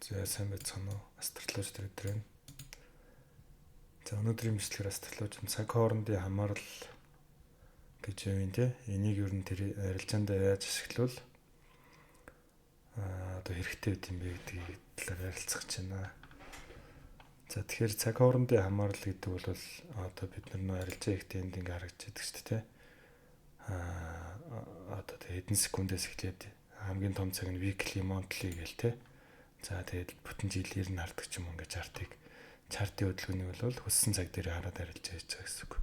За, сайн байцгаана уу? Астрологч trader байна. За, өнөөдрийн бичлэгээр астрологч цаг хоорондын хамаарал гэж юм те. Энийг ер нь тэр арилжаанд яаж ашиглавал одоо хэрэгтэй байд юм бэ гэдгийг талаар ярилцах гэж байна. За, тэгэхээр цаг хоорондын хамаарал гэдэг бол одоо бид нар нөө арилжаа хийхдээ энд ингээ харагдаж байдаг шүү дээ, те. Одоо тэг хэдэн секундээс эхлээд хамгийн том цаг нь weekly, monthly гээл те. За, тэгээд бүтэн жилээр нь хардаг ч юм уу, ингээ chart ын хөдөлгөөнийг бол хүссэн цаг дээр хараад арилжаа хийж байгаа гэсэн үг.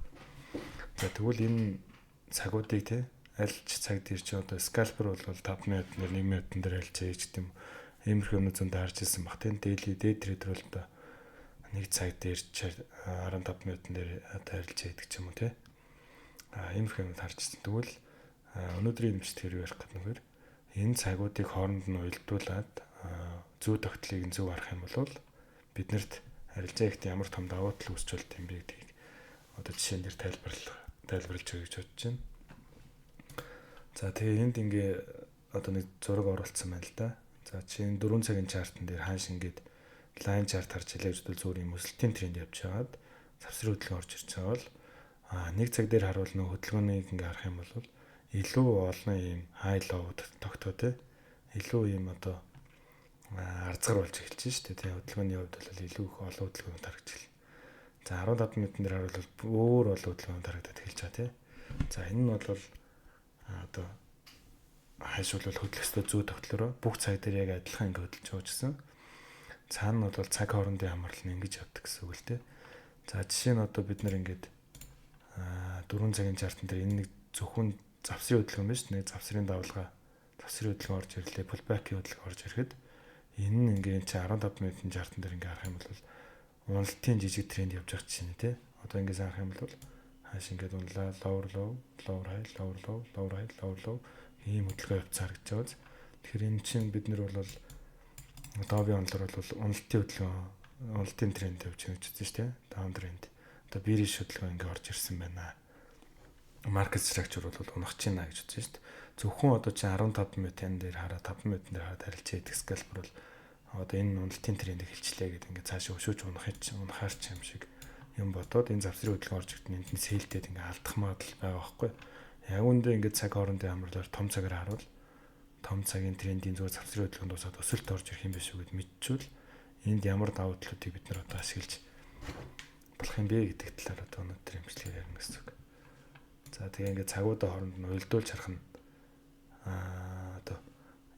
За, тэгвэл энэ цагуудыг те, аль ч цаг дээр чи одоо scalper бол 5 минутын дээр, 1 минутын дээр арилжаа хийж гэдэг юм. Иймэрхүү юмнууд зөндөө харж ирсэн бах тийм. Daily, day trader бол одоо нэг цаг дээр 15 минутын дээр одоо арилжаа хийдэг ч юм уу те. Иймэрхүү юмнууд харж ирсэн. Тэгвэл өнөөдрийн бичлэгээр юу ярих гэдэг нөхөр энэ цагуудыг хооронд нь уялдуулаад зөв тогтлыг нь зөв харах юм бол биднэрт арилжаа хийхдээ ямар том давуу тал үүсч болд юм бэ гэдгийг одоо жишээн дээр тайлбарлаж өгье гэж бодож байна. За, тэгээ энд ингээ одоо нэг зураг оруулсан байна л да. За, чи энэ 4 цагийн chart ан дээр хааш ингээд line chart харж илээ гэж бодвол зүгээр юм өсөлтийн тренд явж байгаад завсрын хөдөлгөөн орж ирж байгаа бол нэг цаг дээр харуул нөх хөдөлгөөнийг ингээ харах юм бол илүү олон ийм high low тогтоо те, илүү ийм одоо арзгар болж эхэлж шүү дээ. Тэгээ хөдөлгөөний хувьд бол илүү их олон хөдөлгөөнүүд харагдаж эхэлнэ. За, 15 минутын дээр харуул өөр олон хөдөлгөөнүүд харагдаад эхэлж байгаа тий. За, энэ нь бол одоо ханш бол хөдлөх ёстой зүй тогтлороо бүх цаг дээр яг адилхан ингэ хөдөлж байгаа ч гэсэн цаана нь бол цаг хоорондын хамаарал нь ингэж явдаг гэсэн үг л дээ. За, жишээ нь одоо бид нар ингээд 4 цагийн chart ан дээр энэ нэг зөвхөн завсрын хөдөлгөөн биш, нэг завсрын давлгаа, завсрын хөдөлгөөн орж ирлээ, pullback-ийн хөдөлгөөн орж ирэхэд энэ нь ингээ энэ чинь 15 минутын chart ан дээр ингээ харах юм бол уналтын жижиг тренд явж байгаа чинь тий. Одоо ингээ харах юм бол хааш ингээд унлаа, lower low, lower high, lower low, lower high, lower low ийм хөдөлгөөн явцсан харагдаж байгаа. Тэгэхээр энэ чинь бид нар бол Dow-ын онолоор бол уналтын хөдөлгөөн, уналтын тренд явж байгаа гэж үзсэн шүү дээ. Down trend. Одоо bearish хөдөлгөөн ингээ орж ирсэн байна. Market structure бол унах чинь гэж үзсэн шүү дээ. Зөвхөн одоо чи 15 минутын дээр хараа, 5 минутын дээр хараад арилжаа хийдэг scalper бол одоо энэ уналтын трендийг хэлчлээ гэдэг ингээ цаашаа өшөөж унах чинь унахаар ч юм шиг юм бодоод энэ завсрын хөдөлгөөн орж ирдэг, энд нь sell дээд ингээ алдах магадлал байгаа байхгүй. Яг үүндээ ингээ цаг хоорондын хамралаар том цагаар харуул том цагийн трендийн зүгээр завсрын хөдөлгөөн дуусаад өсөлт орж ирэх юм биш үү гэд мэдчихвэл энд ямар давуу талуудыг бид нар одоо ашиглаж болох юм бэ гэдэг талаар одоо өнөөдөр бичлэгээр ярина гэсэн үг. За, тэгээ ингээ цагуудаа хооронд нь уялдуулж харах нь одоо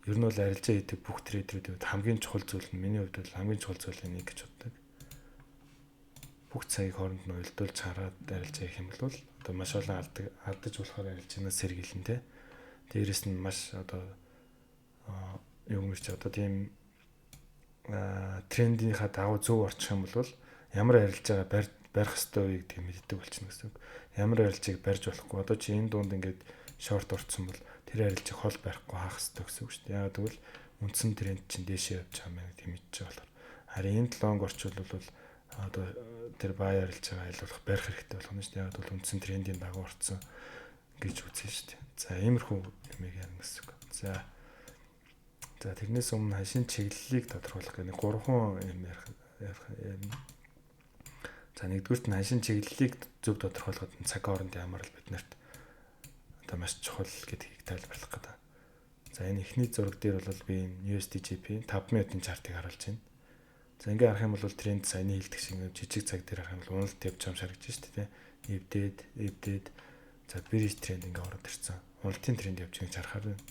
ер нь бол арилжаа хийдэг бүх trader үүдийн хувьд хамгийн чухал зүйл нь, миний хувьд бол хамгийн чухал зүйл нэг гэж боддог. Бүх цагийг хооронд нь уялдуулж хараад арилжаа хийх юм бол одоо маш олон алдаж болохоор арилжаанаас сэргийлнэ те. Дээрээс нь маш одоо юу юм чи одоо тийм трендийнхаа дагуу зөв орчих юм бол ямар арилжаагаа барих ёстой вэ гэдгийг мэддэг болчихно гэсэн үг. Ямар арилжааг барьж болохгүй. Одоо чи энэ дунд ингээд short орсон бол тэр арилжааг хол барихгүй хаах ёстой гэсэн үг шүү дээ. Яагаад гэвэл үндсэн тренд чинь дээшээ явж байгаа юм байна гэдгийг мэдчихэж байгаа болохоор. Харин энд long орчвол бол одоо тэр buy арилжаагаа аль болох барих хэрэгтэй болох нь шүү дээ. Яагаад гэвэл үндсэн трендийн дагуу орцсон гэж үзсэн шүү дээ. За, иймэрхүү юмыг ярина гэсэн үг. За, тэрнээс өмнө ханшийн чиглэлийг тодорхойлох гэх нэг гурван юм ярих юм. За, нэгдүгüрт нь ханшийн чиглэлийг зөв тодорхойлоход цаг хоорондын хамаарал биднэрт одоо маш чухал гэдгийг тайлбарлах гэдэг. За, энэ эхний зураг дээр бол би энэ USDJPY 5 минутын chart ыг харуулж байна. За, ингээ харах юм бол тренд саяны хэлдэг шиг жижиг цаг дээр харах юм бол уналт явж байгаа юм шиг харагдаж шүү дээ. Эвдээд, эвдээд, за, bearish тренд ингээ ороод ирсэн. Уналтын тренд явж байгааг харахаар байна.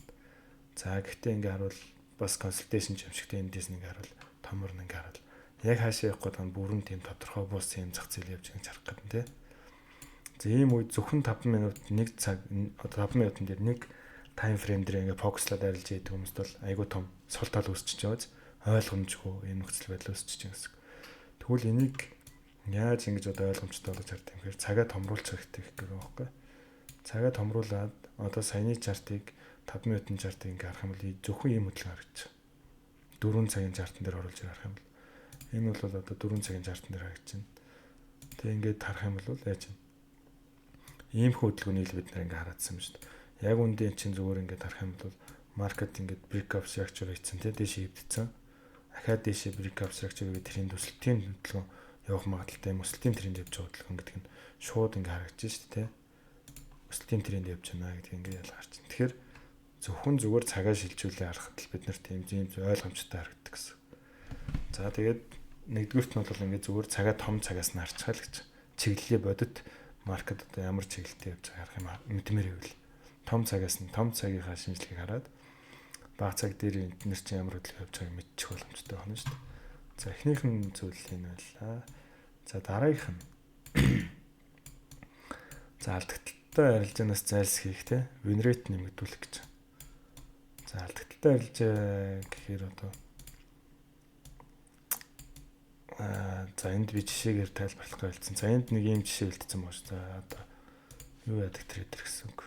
За, гэхдээ ингээ харуул бас consolidation юм шигтэй, эндээс ингээ харуул томор нь ингээ харуул яг хаашаа явах гэдэг нь бүрэн тийм тодорхой бус юм зах зээл явж байгааг харах гэдэг тийм. За, ийм үед зөвхөн 5 минут, нэг цаг, одоо 5 минутын дээр нэг time frame дээр ингээ focus лаад арилж яадаг хүмүүст бол айгүй том сул тал үүсчихэж байгаа, ойлгомжгүй юм нөхцөл байдал үүсчихэж байгаа гэсэн. Тэгвэл энийг яаж ингэж одоо ойлгомжтой болгож хардаг юм гэхээр цагаа томруулчих хэрэгтэй гэх байгаа байхгүй. Цагаа томруулад одоо саяны chart ыг, 5 минутын chart ыг ингээ харах юм бол зөвхөн ийм хөдөлгөөн харагдаж байгаа. 4 цагийн chart ан дээр оруулж харах юм бол энэ бол одоо 4 цагийн chart ан дээр харагдаж байна. Тэгээ ингээд харах юм бол яаж юм? Иймэрхүү хөдөлгөөнийг л бид нар ингээ хараадсан юм шүү дээ. Яг үндэ эн чинь зүгээр ингээд харах юм бол market ингээд break of structure хийсэн те, дээш эвдсэн. Дахиад дээшээ break of structure гэдэг тренд, өсөлтийн хөдөлгөөн явах магадлалтай юм, өсөлтийн тренд явж байгаа хөдөлгөөн гэдэг нь шууд ингээ харагдаж шүү дээ. Өсөлтийн тренд явж байна гэдэг ингээ ялгарч. Тэгэхээр зөвхөн зүгээр цагаа шилжүүлээ харахад л бид нарт тийм тийм ойлгомжтой харагддаг гэсэн. За, тэгээд нэгдүгüрт нь бол ингээ зүгээр цагаа том цагаас нь харчихаа л гэж. Чиглэлийн бодит market одоо ямар чиглэлтэй явж байгааг харах юм мэдмээр байвал том цагаас нь, том цагийнхаа шинжилгээг хараад бага цаг дээр эднэр чинь ямар хөдөлгөөн явж байгааг мэдчих боломжтой байна шүү дээ. За, эхнийх нь зүйл энэ байлаа. За, дараагийнх нь, за, алдагдaltaй арилжаанаас зайлсхийх те, win rate нэмэгдүүлэх гэж. За, алдагдaltaй арилжаа гэхээр одоо за, энд би жишээгээр тайлбарлах гэж хэлсэн. За, энд нэг ийм жишээ үлдсэн байна шүү. За, одоо юу яадаг trader гэсэн үг.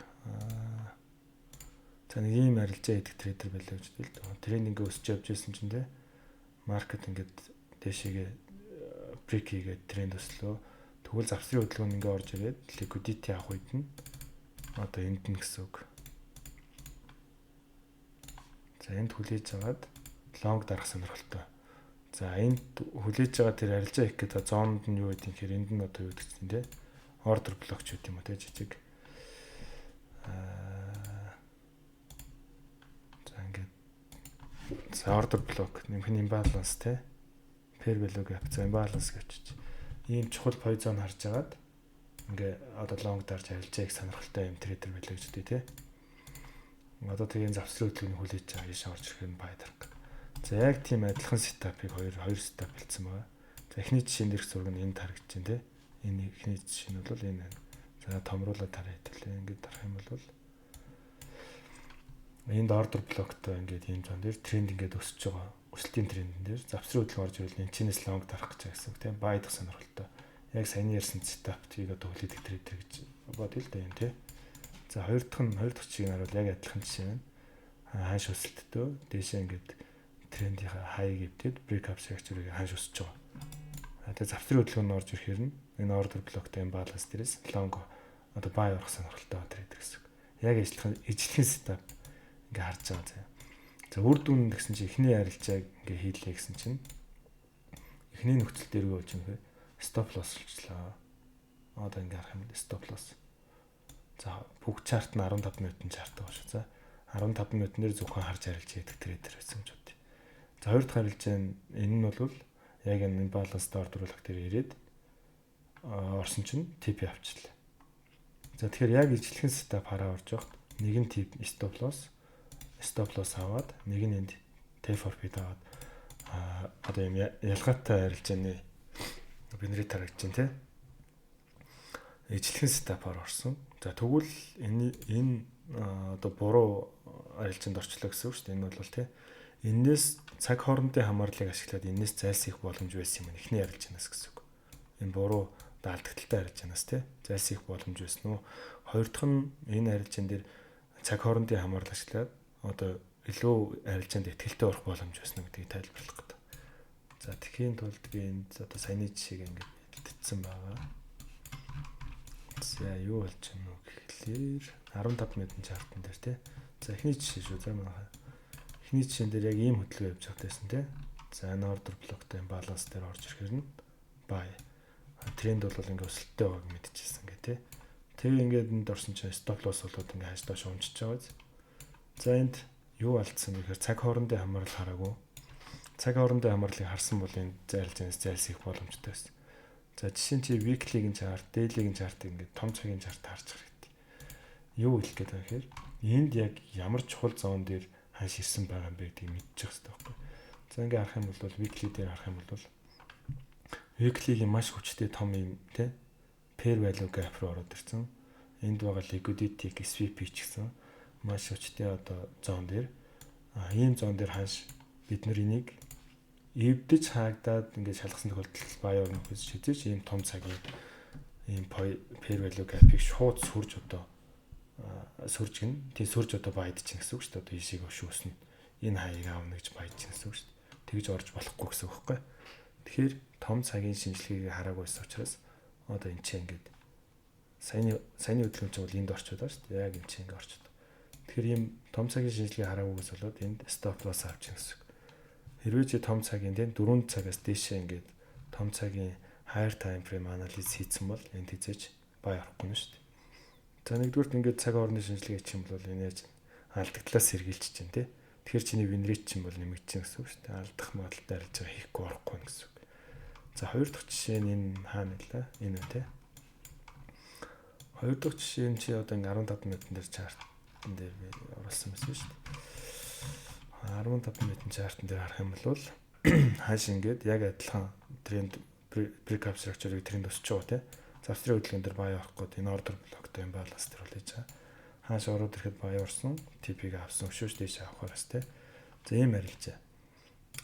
За, нэг ийм арилжаа хийдэг trader байлаа гэж л дээ. Тренд ингээ өсч явж байсан чинь те, market ингээд дээшээгээ break хийгээд тренд өслөө. Тэгвэл завсрын хөдөлгөөн ингээ орж ирээд liquidity авах үед нь одоо энд нь гэсэн үг. За, энд хүлээж агаад long дарах сонирхолтой. За, энд хүлээж байгаа тэр арилжаа хийх гэдэг zone-д нь юу гэдэг юм гэхээр энд нь одоо юу гэдэг чинь те, order block ч гэдэг юм уу те, жижиг за, ингээд, за, order block нэмэх нь imbalance те, fair value gap, за, imbalance гэж ийм чухал POI zone харж агаад ингээ одоо long дарж арилжаа их сонирхолтой юм trader байлаа гэж үү те. Одоо тэгээ завсрын хөдөлгөөний хүлээж байгаа ийш орж ирэхээр нь buy дарах. За, яг тийм адилхан setup-ыг хоёр хоёр setup хэлсэн байгаа. За, эхний жишээн дээрх зураг нь энд харагдаж байна те. Энэ эхний жишээ нь бол энэ байна. За, томруулаад харъя хэвлээ. Ингээд дарах юм бол энд order block-той ингээд ийм zone дээр тренд ингээд өсөж байгаа. Өсөлтийн трендэн дээр завсрын хөдөлгөөн орж ирвэл энэ чинээс long дарах гэж байгаа гэсэн үг тийм, buy дах сонирхолтой. Яг саяны ярьсан setup-ыг одоо хүлээдэг trader гэж бодъё л да юм тий. За, хоёр дахь нь, хоёр дахь чиг нь харуул яг адилхан жишээ байна. Ханш өсөлттэй дээшээ ингээд трендийнхаа high эвдээд break of structure-ыг ханш өсөж байгаа. Тэгээ завсрын хөдөлгөөн нь орж ирэхээр нь энэ order block-тай imbalance дээрээс long, одоо buy орох сонирхолтой trader гэсэн үг. Яг ижлэхэн setup ингээ харж байгаа заяа. За, үр дүн гэсэн чинь эхний арилжааг ингээ хийлээ гэсэн чинь эхний нөхцөл дээр юу болж юм бэ? Stop loss болчлоо. Одоо ингээ харах юм бол stop loss. За, бүх chart нь 15 минутын chart байгаа шүү. За, 15 минутын дээр зөвхөн харж арилж хийдэг trader байсан гэж бодъё. За, хоёр дахь арилжаа нь энэ нь бол яг энэ imbalance order block дээр ирээд орсон чинь TP авчлаа. За, тэгэхээр яг ижлэхэн setup хараа орж явахад нэг нь TP stop loss аваад, нэг нь энд take profit аваад, одоо юм ялгаатай арилжааны win rate харагдаж байна те. Ижлэхэн setup-аар орсон. За, тэгвэл энэ одоо буруу арилжаанд орчлоо гэсэн үг шүү дээ. Энэ бол те, энээс цаг хоорондын хамаарлыг ашиглаад энээс зайлсхийх боломж байсан юм эхний арилжаанаас гэсэн үг. Энэ буруу алдагдaltaй арилжаанаас те, зайлсхийх боломж байсан уу? Хоёр дахь нь энэ арилжаан дээр цаг хоорондын хамаарал ашиглаад одоо илүү арилжаанд итгэлтэй орох боломж байсан гэдгийг тайлбарлах гэдэг. За, тэгэхийн тулд би энд одоо саяны жишээг ингээд эддсэн байгаа. За, юу болж байна вэ гэхлээр 15 минутын chart-ан дээр тий. За, эхний жишээ шүү. За, манайхаа. Эхний жишээн дээр яг ийм хөдөлгөөн явж байгаа байсан тий. За, энэ order block-тай imbalance дээр орж ирэхээр нь buy. Тренд бол ингээ өсөлттэй байгааг мэдчихсэн гэ тий. Тэгээ ингээд энд орсон чинь stop loss болоод ингээ ханш доош унжиж байгаа биз. За, энд юу алдсан бэ гэхээр цаг хоорондын хамаарал хараагүй. Цаг хоорондын хамаарлыг харсан бол энэ зайлж зайлсхийх боломжтой байсан. За, жишээ нь чи weekly-гийн chart, daily-гийн chart, ингээд том цагийн chart харчих хэрэгтэй. Юу хэлэх гээд байгаа гэхээр энд яг ямар чухал zone дээр ханш ирсэн байгаа юм бэ гэдгийг мэдчих хэрэгтэй байхгүй. За, ингээ харах юм бол weekly дээр харах юм бол weekly-гийн маш хүчтэй том юм те, fair value gap руу ороод ирсэн. Энд байгаа liquidity sweep хийчихсэн. Маш хүчтэй одоо zone дээр, ийм zone дээр ханш бид нар энийг эвдэж хаагдаад ингээд шалгасан тохиолдолд buy орно гэж шизэж ийм том цагийн ийм fair value gap-ыг шууд сүрж, одоо сүрж гин. Тийм, сүрж одоо buy-дж чинь гэсэн үг шүү дээ. Одоо ийшээ өшөөснө. Энэ хаяг аавна гэж buy-дж чинь гэсэн үг шүү дээ. Тэгж орж болохгүй гэсэн үг байхгүй. Тэгэхээр том цагийн шинжилгээг хараагүй байсан учраас одоо энэ чинь ингээд саяны хөдөлгөөн чинь бол энд орчод байгаа шүү дээ. Яг энэ чинь ингээд орчод. Тэгэхээр ийм том цагийн шинжилгээ хараагүйгээс болоод энд stop loss авчих гэсэн үг. Хэрвээ чи том цагийн, тийм, 4 цагаас дээшээ ингээд том цагийн higher time frame анализ хийцэн бол энд хизээж buy орохгүй нь шүү дээ. За, нэгдүгüрт ингээд цаг хоорондын шинжилгээ хийчих юм бол энэ яаж алдагдлаас сэргийлж чинь, тий. Тэгэхээр чиний win rate чинь бол нэмэгдэж гэсэн үг шүү дээ. Алдах магадлалтай арилжаа хийхгүй орохгүй гэсэн үг. За, хоёр дахь жишээ нь энэ хаана нэлээ? Энэ үү, тий. Хоёр дахь жишээ нь чи одоо ингээ 15 минутын дээр chart-ан дээр би оруулсан байсан шүү дээ. 15 минутын chart-ан дээр харах юм бол хааш ингээд яг адилхан тренд break of structure-ыг тренд өсөж байгаа, тий. Завсрын хөдөлгөөн дээр buy орох гээд энэ order block-той imbalance дээр бол хийж байгаа. Хааш ороод ирэхэд buy орсон, TP-г авсан, өшөөж дээш авахараас, тий. За, ийм арилжаа.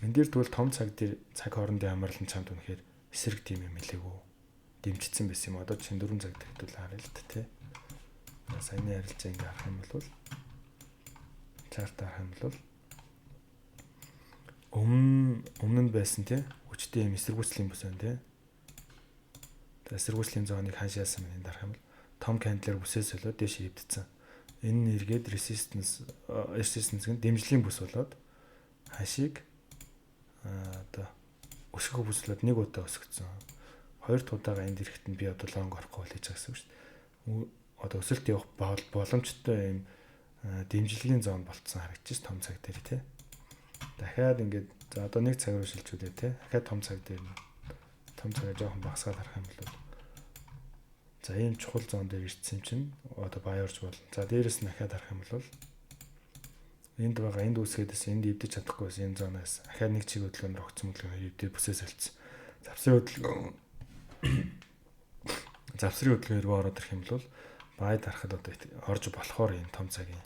Энэ дээр тэгвэл том цаг дээр цаг хоорондын хамаарлан чамд үнэхээр эсрэг тийм юм хэлээгүй дэмжигдсэн байсан юм. Одоо чинь 4 цаг дээр хэдүүл харъя л да, тий. Саяны арилжаа ингээ харах юм бол, chart харах юм бол өмнө нь байсан, тий, хүчтэй юм эсэргүүцлийн бүс байна, тий. Эсэргүүцлийн zone-ыг хааш яасан бэ, энд харах юм бол том candle-аар бүсээс солиод дээш эвдсэн. Энэ нь эргээд resistance гэн дэмжлэгийн бүс болоод хашийг одоо өсгөх бүс болоод нэг удаа өсгөцсөн. Хоёр дахь удаага энд ирэхэд нь би одоо long орохгүй бол хийж байгаа гэсэн үг шүү дээ. Одоо өсөлт явах боломжтой юм дэмжлэгийн zone болцсон харагдчих том цаг дээр, тий. Дахиад ингээд, за, одоо нэг цаг руу шилжүүлээ, тий. Дахиад том цаг дээр, том цагаа жоохон багасгаад харах юм бол, за, ийм чухал zone дээр ирсэн чинь одоо buy орж болно. За, дээрэс нь дахиад харах юм бол энд байгаа, энд үүсгээдээс энд эвдэж чадахгүй байсан энэ zone-оос дахиад нэг чиг хөдөлгөөнөөр огцон хөдөлгөөнөөр эвдээ бүсээ солилцсон. Завсрын хөдөлгөөн рүү ороод ирэх юм бол buy дарахад одоо орж болохоор энэ том цагийн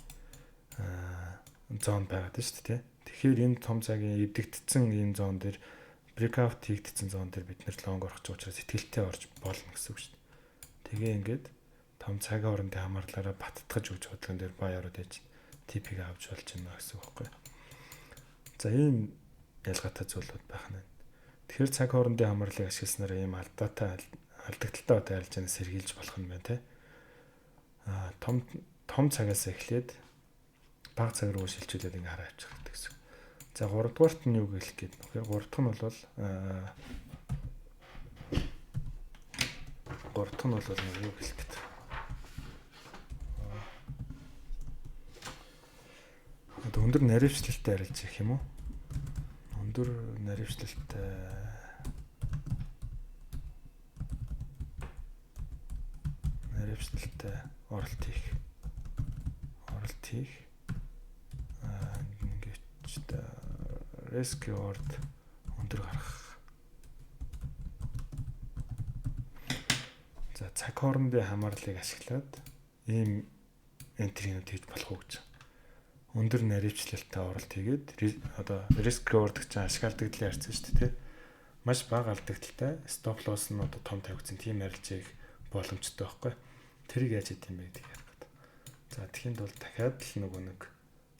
zone байгаад байна шүү дээ. Тэгэхээр энэ том цагийн эвдэгдсэн энэ zone дээр, breakout хийгдсэн zone дээр бид нэр long орох учраас итгэлтэй орж болно гэсэн үг шүү дээ. Тэгээ ингээд том цагийн хоорондын хамаарлаараа баттгаж өгч хөдөлгөөн дээр buy ороод яж TP-г авч болж байна гэсэн үг байхгүй. За, ийм ялгаатай зүйлүүд байх нь. Тэгэхээр цаг хоорондын хамаарлыг ашигласнараа ийм алдаатай, алдагдaltaй одоо арилжаанаас сэргийлж болох юм байна, те. А том том цагаас эхлээд бага цаг руу шилжүүлээд ингээ хараа авчих хэрэгтэй гэсэн. За, гуравдугаарт нь юу гэлэх гээд нөхөр, гурав дахь нь бол гурав дахь нь бол юу гэлэх гээд. Одоо өндөр наривчлалтай арилж их юм уу? Өндөр наривчлалтай оролт хийх ингээд risk reward өндөр гаргах. За, цаг хоорондын хамаарлыг ашиглаад ийм entry-нүүд хийж болох уу гэж. Өндөр наривчлалтай оролт хийгээд, одоо risk reward гэж ашиг алдагдлын харьцаа шүү дээ, тий. Маш бага алдагдaltaй, stop loss нь одоо том тавигдсан тийм арилжаа их боломжтой байхгүй. Тэрийг яаж хийх юм бэ гэдгийг ярих гэдэг. За, тэгэхэд бол дахиад л нөгөө нэг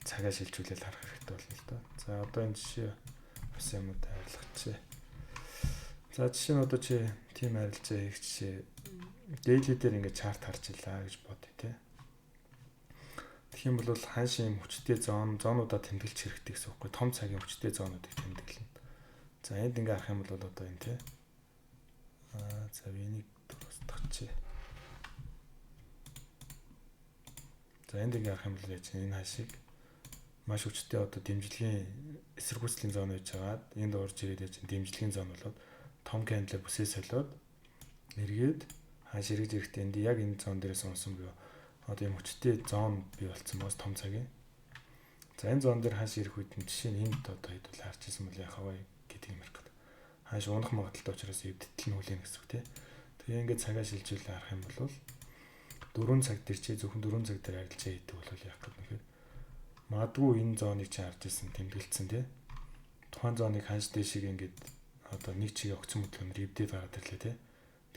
цагаа шилжүүлэл харах хэрэгтэй болно л доо. За, одоо энэ жишээ бас юм уу арилгачихъя. За, жишээ нь одоо чи тийм арилжаа хийх жишээ daily дээр ингээд chart харж илаа гэж бодъё, те. Тэгэх юм бол хааш юм хүчтэй zone-уудаа тэмдэглэж хэрэгтэй гэсэн үг байхгүй. Том цагийн хүчтэй zone-уудыг тэмдэглэнэ. За, энд ингээ харах юм бол одоо энэ, те. Аа, за, би энийг дуустгачих. За, энд ингээ харах юм бол яаж энэ хаашийг маш хүчтэй одоо дэмжлэгийн эсэргүүцлийн zone байж байгаад энд орж ирээд яаж дэмжлэгийн zone болоод том candle бүсээ солиод эргээд хааш эргэж ирэхдээ энд яг энэ zone дээрээс унсан буюу одоо юм хүчтэй zone бий болцсон бас том цагийн. За, энэ zone дээр хааш ирэх үед нь жишээ нь энд одоо хэдүүл харж исэн бол яхаа вэ гэдэг юм ярих гэдэг. Хааш унах магадлалтай учраас эвдтэл нь хүлээн гэсэн үг, тий. Тэгээ ингээд цагаа шилжүүлээ харах юм бол 4 цаг дээр чи зөвхөн 4 цаг дээр арилжаа хийдэг бол яах гэдэг нөхөр. Магадгүй энэ zone-ыг чи харж исэн, тэмдэглэсэн, тий. Тухайн zone-ыг ханш дээшиг ингээд одоо нэг чигээ огцон хөдөлгөөнөөр эвдээд гараад ирлээ, тий.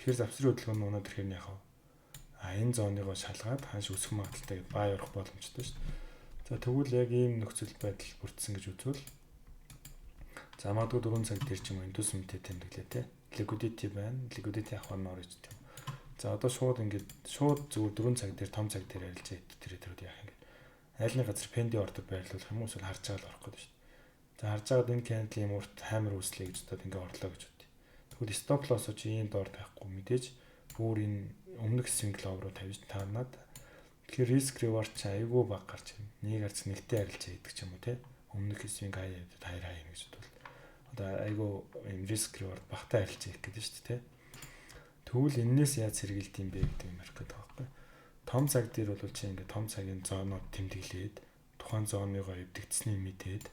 Тэгэхээр завсрын хөдөлгөөн нь унаад ирэхээр нь яах вэ? А энэ zone-ыгоо шалгаад ханш өсөх магадлалтай гэдээ buy орох боломжтой шүү дээ. За, тэгвэл яг ийм нөхцөл байдал бүрдсэн гэж үзвэл, за, магадгүй 4 цаг дээр ч юм уу inducement-тэй тэмдэглээ, те. Liquidity байна. Liquidity авах нь орж тийм. За, одоо шууд ингээд шууд зүгээр 4 цаг дээр том цаг дээр арилжаа тэр тэрүүд яах юм гээд. Айлны газар pending order байрлуулах юм уу эсвэл харж байгаа л орох гэдэг шүү дээ. За, харж байгаад энэ candle ийм урт hammer үүслээ гэж бодоод ингээ орлоо гэж бодъё. Тэгвэл stop loss чи ийм доор тавихгүй, мэдээж бүр энэ өмнөх swing low руу тавьж таарнаад, тэгэхээр risk reward чи айгүй бага гарч ирнэ. Нэг арц нэгтэй арилжаа хийдэг ч юм уу, те. Өмнөх swing high яваад хоёр high гэж бодвол одоо айгүй юм risk reward багатай арилжаа хийх гэдэг шүү дээ, те. Тэгвэл энээс яаж сэргийлт юм бэ гэдэг юм ярих гэдэг байгаа байхгүй. Том цаг дээр бол чи ингээд том цагийн zone ууд тэмдэглээд, тухайн zone ыгоо эвдэгдсэнийг мэдээд,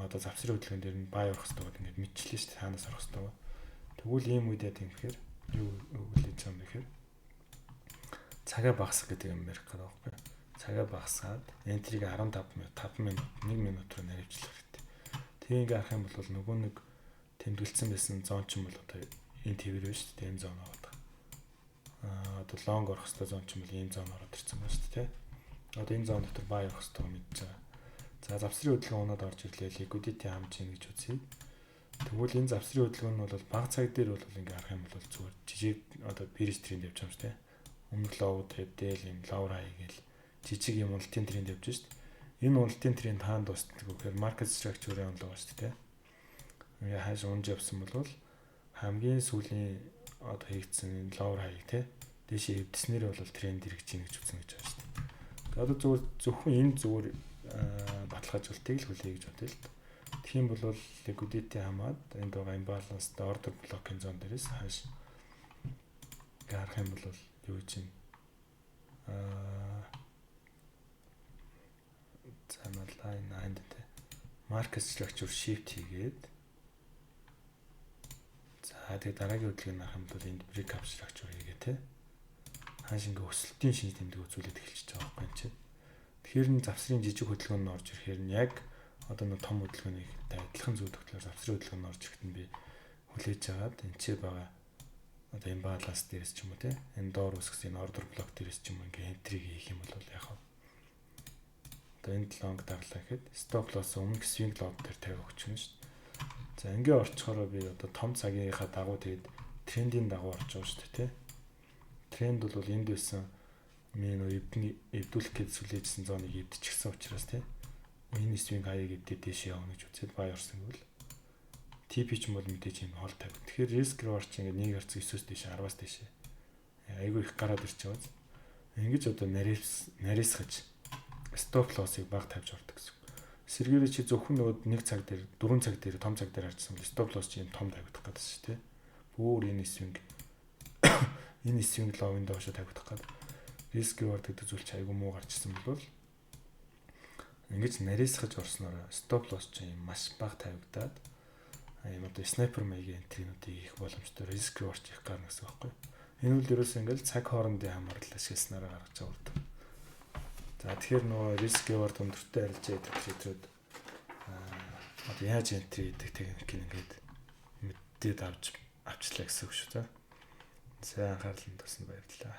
одоо завсрын хөдөлгөөн дээр нь buy орох хэрэгтэй бол ингээд мэдчихлээ шүү дээ, хаанаас орох хэрэгтэй. Тэгвэл ийм үед яа юм гэхээр, юу хүлээж байгаа юм бэ гэхээр цагаа багасгах гэдэг юм ярих гэдэг байгаа байхгүй. Цагаа багасгаад entry г 15 минут, 5 минут, 1 минут руу наривчлах хэрэгтэй. Тэгээ ингээ харах юм бол нөгөө нэг тэмдэглэсэн байсан zone ч юм бол одоо энэ твэр байна шүү дээ. Энэ zone аваад байгаа. Одоо long орох хэрэгтэй zone ч юм бол ийм zone ороод ирсэн байна шүү дээ. Одоо энэ zone дотор buy орох хэрэгтэй мэдж байгаа. За, завсрын хөдөлгөөн унаад орж ирлээ. Liquidity хамж ийн гэж үзье. Тэгвэл энэ завсрын хөдөлгөөн нь бол бага цаг дээр бол ингээ харах юм бол зүгээр жижиг одоо bearish тренд явж байгаа юм шүү дээ. Өмнөх low тавьдэл юм lower high гээл жижиг юм уналтын тренд явж шүү дээ. Энэ уналтын тренд хаана дуустдаг вэ гэхээр market structure-ийн онол байгаа шүү дээ. Ингээ хааш унж явсан бол хамгийн сүүлийн одоо хийгдсэн энэ lower high, те, дээшээ эвдснээр бол тренд эргэж ийн гэж үзсэн гэж байгаа шүү дээ. Одоо зүгээр зөвхөн энэ зүгээр баталгаажуултыг л хүлээе гэж бодъё л дээ. Тэгэх юм бол liquidity хамаад энд байгаа imbalance order block-ын zone дээрээс ханш ингээ харах юм бол юу гэж юм, за, line 9 тэ market structure shift хийгээд, за, тэгээ дараагийн хөдөлгөөнд харах юм бол энд break of structure хийгээ, те, ханш ингээ өсөлтийн шинж тэмдэг үзүүлээд эхэлчихэж байгаа байхгүй юм чи. Тэгэхээр нь завсрын жижиг хөдөлгөөн нь орж ирэхээр нь яг одоо нэг том хөдөлгөөнийг адилхан зүй тогтлоор завсрын хөдөлгөөн нь орж ирэхэд нь би хүлээж агаад энэ ч байгаа одоо imbalance дээрээс ч юм уу, те, энэ доор үсгэсэн энэ order block дээрээс ч юм уу ингээ entry хийх юм бол яг хаа одоо энд long дарлаа гэхэд stop loss өмнөх swing low дээр тавих өгч юм шүү дээ. За, ингээ орчхороо би одоо том цагийнхаа дагуу, тэгээд трендийн дагуу орж байгаа шүү дээ, те. Тренд бол энд байсан миний нөө эвдний эвдүүлэх гэж сүлээжсэн zone ыг эвдчихсэн учраас, те, энэ swing high ыг эвдээ дээшээ явна гэж үзээд buy орсон гэвэл TP ч юм бол мэдээж юм хол тавь. Тэгэхээр risk reward чи ингээд 1 харьцаг 9-өөс дээш, 10-аас дээш айгүй их гараад ирч байгаа. Ингэж одоо нарийсгаж stop loss-ыг бага тавьж ордог гэсэн. Сэргээрээ чи зөвхөн нөгөө нэг цаг дээр, 4 цаг дээр, том цаг дээр харжсан бол stop loss чи юм том тавигдах гэдэг шүү дээ. Бүр энэ swing low-ын доошо тавигдах гэдэг. Risk reward гэдэг зүйл чи айгүй муу гарчсан бол ингэж нарийсгаж орсноор stop loss чи юм маш бага тавигдаад юм одоо sniper маягийн entry нуудыг хийх боломжтой, risk reward их гарна гэсэн үг байхгүй. Энэ үл ерөөсөө ингээл цаг хоорондын хамаарлал ашигласнараа гаргаж байгаа үр дүн. За, тэгэхээр нөгөө risk reward өндөртэй арилжаа гэдэг trader үүд одоо яаж entry хийдэг техник ингээд мэдээд авч авчлаа гэсэн үг шүү дээ. За, анхаарлаа хандуулсан баярлалаа.